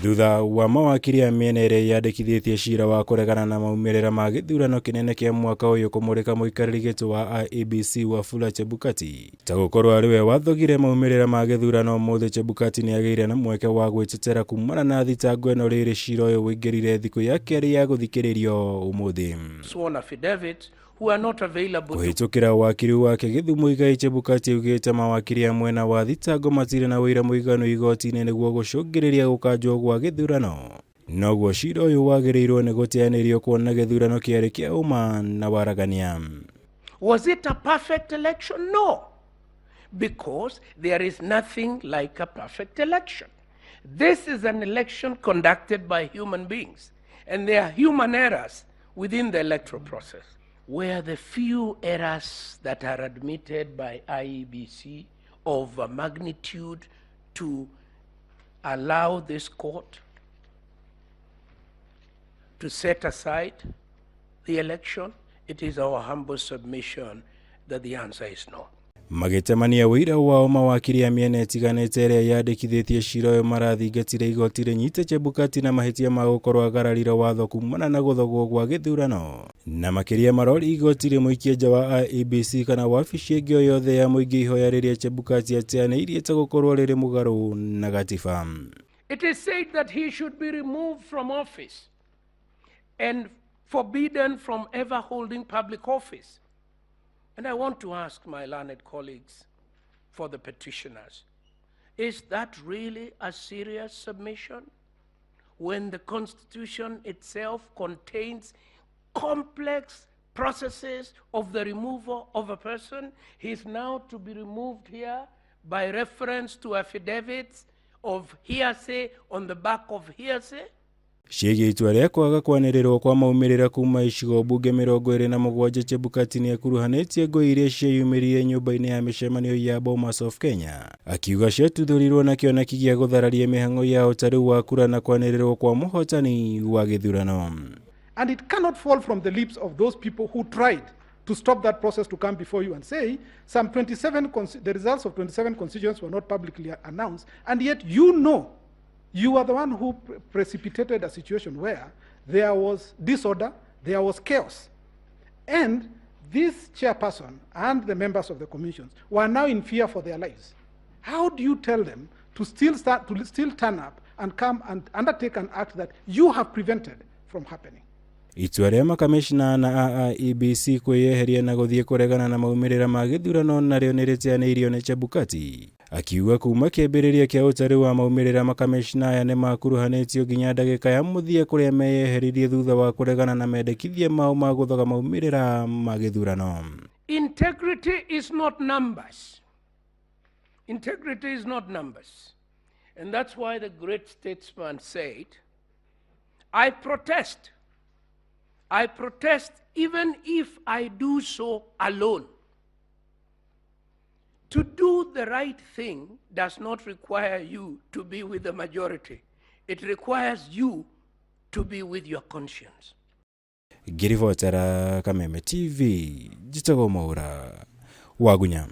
Thutha wa mawakiri a mĩena ĩrĩa yandĩkithĩtie cira wa kũregana na maumĩrĩra ma gĩthurano kĩnene kĩa mwaka ũyũ kũmũrĩka mũikarĩri gĩtĩ wa IEBC Wafula Chebukati ta gũkorwo arĩ we wathogire maumĩrĩra ma gĩthurano, ũmũthĩ Chebukati nĩ agĩire na mweke wa gwĩtetera kumana na thitango ĩno rĩrĩ cira ũyũ ũingĩrire thikũ ya kerĩ ya gũthikĩrĩrio ũmũthĩ. Sworn affidavits who are not available to Kũhĩtũkĩra wakiri wake Githu Muigai, Chebukati augĩte mawakiri a mwena wa thitango matirĩ na ũira mũiganu igoti-inĩ nĩguo gũcũngĩrĩria gũkanjwo gwa gĩthurano. Noguo cira ũyũ wagĩrĩirwo nĩ gũteanĩrio kuona gĩthurano kĩarĩ kĩa ũma na waragania. Was it a perfect election? No, because there is nothing like a perfect election. This is an election conducted by human beings, and there are human errors within the electoral process. Where the few errors that are admitted by IEBC of a magnitude to allow this court to set aside the election, it is our humble submission that the answer is no. Magĩtemania ũira wao, mawakiri a mĩena ĩtiganĩte ĩrĩa yandĩkithĩtie cira ũyũ marathingatire igoti rĩnyite Chebukati na mahĩtia ma gũkorwo agararire watho kumana na gũthogwo gwa gĩthurano, na makĩria marori igoti rĩmũikie nja wa IEBC kana wabici ĩngĩ o yothe ya mũingĩ, ihoya rĩrĩa Chebukati ateanĩirie ta gũkorwo rĩrĩ mũgarũ na gatiba. It is said that he should be removed from office and forbidden from ever holding public office. And I want to ask my learned colleagues for the petitioners, is that really a serious submission when the Constitution itself contains complex processes of the removal of a person? He is now to be removed here by reference to affidavits of hearsay on the back of hearsay? Ciĩgiĩ itua rĩa kwaga kwanĩrĩrwo kwa maumĩrĩra kuma icigo mbunge 27, Chebukati nĩ akuruhanĩtie ngũi iria cieyumĩririe nyũmba-inĩ ya mĩcemanio ya Bomas of Kenya, akiuga ciatuthũrirwo na kĩoneki gĩa gũthararia mĩhang'o ya ũtarĩ wa kura na kwanĩrĩrwo kwa mũhotani wa gĩthurano. And it cannot fall from the lips of those people who tried to stop that process to come before you and say some 27, the results of 27 constituents were not publicly announced, and yet you know you are the one who precipitated a situation where there was disorder, there was chaos. And this chairperson and the members of the commissions were now in fear for their lives. How do you tell them to still start, to still turn up and come and undertake an act that you have prevented from happening? Itua rĩa makamishna na IEBC kwĩyeheria na gũthiĩ kũregana na maumĩrĩra ma gĩthurano narĩo nĩ rĩteanĩirio nĩ Chebukati, akiuga kuma kĩambĩrĩria kĩa ũtari wa maumĩrĩra makamishna aya nĩ makuruhanĩtio nginya ndagĩka ya mũthia kũrĩa meyeheririe thutha wa kũregana na mendekithia mao ma gũthoga maumĩrĩra ma gĩthurano. Integrity is not numbers. Integrity is not numbers. And that's why the great statesman said, "I protest. I protest even if I do so alone." To do the right thing does not require you to be with the majority. It requires you to be with your conscience. Ngĩribotera Kameme TV, njĩtagwo Mwaura Wagunya.